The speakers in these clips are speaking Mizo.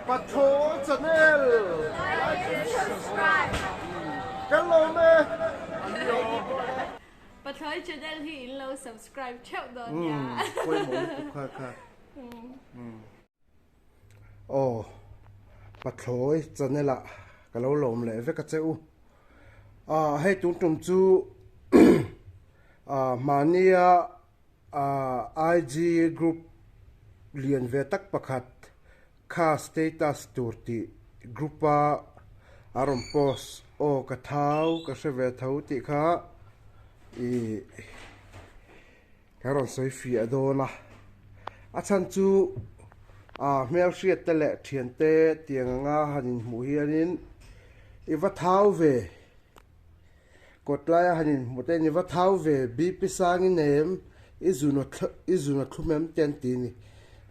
Pathaw channel Like and subscribe. Kan lawm e. Pathawi channel hi in lo subscribe theuh dawn nia. Pawimawh lutuk kha kha. Aw Pathlawi channel ah ka lo lawm leh vek a che u. Hei tun tum chu mahnia IG group lian ve tak pakhat kha status tur tih group a a rawn post aw ka thau ka hre ve tho tih kha ih ka rawn sawi fiah dawn a a chhan chu ah hmelhriat te leh thian te tiang anga han inhmuh hianin i va thau ve. Kawt laia han inhmuh te ni va thau ve BP sang i nei em i zun i zun a thlum em te an ti a ni.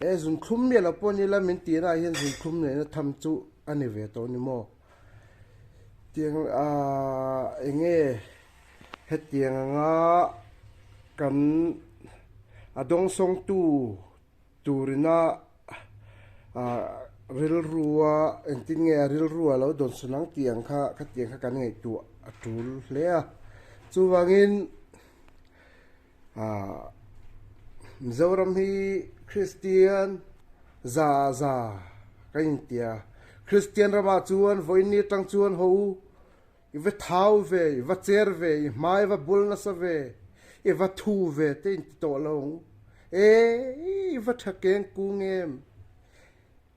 He zun thlum miah lo pawh ni ila min tihna ah hian zun thlum neihna tham chu a ni ve tawh a ni maw? Tiang aah eng nge hetiang anga kan a dawngsawngtu Turina rilrua engtin nge a rilrua lo dawn sawn ang tih ang kha khatiang kha kan ngaihtuah a tul hle a. Chuvangin ah Mizoram hi Kristian za za kan inti a, Kristian ramah chuan vawiin atang chuan ho u I va thau ve, i va cher ve, i hmai va bul nasa ve, i va thu ve te in ti tawh lo ang. E, i va tha keng kung em?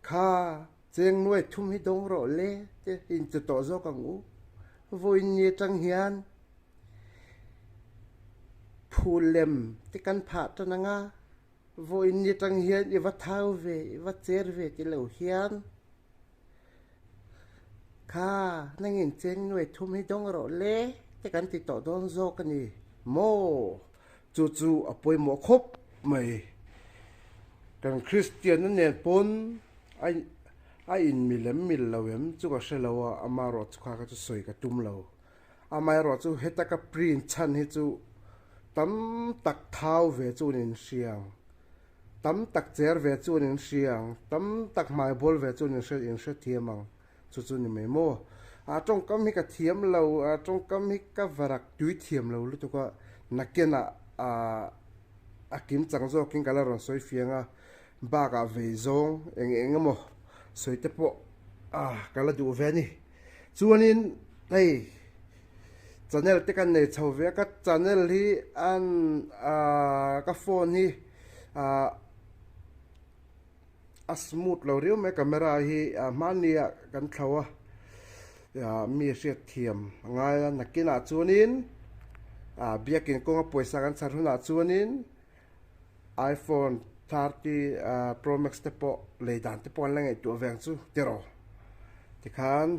Kha, cheng nuai thum hi dawng rawh le te in ti tawh zawk ang u. Vawiin ni atang hian phul lem te kan phah tan ang a, vawiin ni atang hian i va thau ve, i va cher ve ti lo hian. Kha, nangin cheng nuai thum hi dawng rawh le te kan ti tawh dawn zawk a ni maw? Chu chu a pawimawh khawp mai. Kan Kristianna nen pawn a a inmilem mil lo em chu ka hre lo a, amaherawh chu kha kha chu sawi ka tum lo. Amaherawh chu heta ka print chhan hi chu tam tak thau ve chu an inhriang. Tam tak cher ve chu an inhria ang, tam tak hmai bawl ve chu an inhre inhrethiam ang, chu chu ni mai maw? A tawngkam hi ka thiam lo, a tawngkam hi ka varak tui thiam lo lutuk a, nakinah a a kim chang zawkin ka la rawn sawi fiang a, bakah vei zawng eng eng emaw sawi te pawh a ka la duh ve a ni. Chuanin hei channel te kan nei chho ve a, ka channel hi an ah ka phone hi ah a smooth lo riau mai camera hi ah hmani ah kan thlo a ah mi hriat thiam a ngai a nakinah chuanin ah biakin kawnga pawisa kan chhar hunah chuanin iPhone 30 Pro Max te pawh lei dan te pawh an la ngaihtuah ve ang chu tiraw tikhan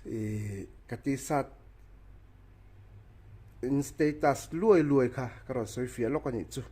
ih ka t-shirt in status luai luai kha ka rawn sawi fiah lawk a nih chu.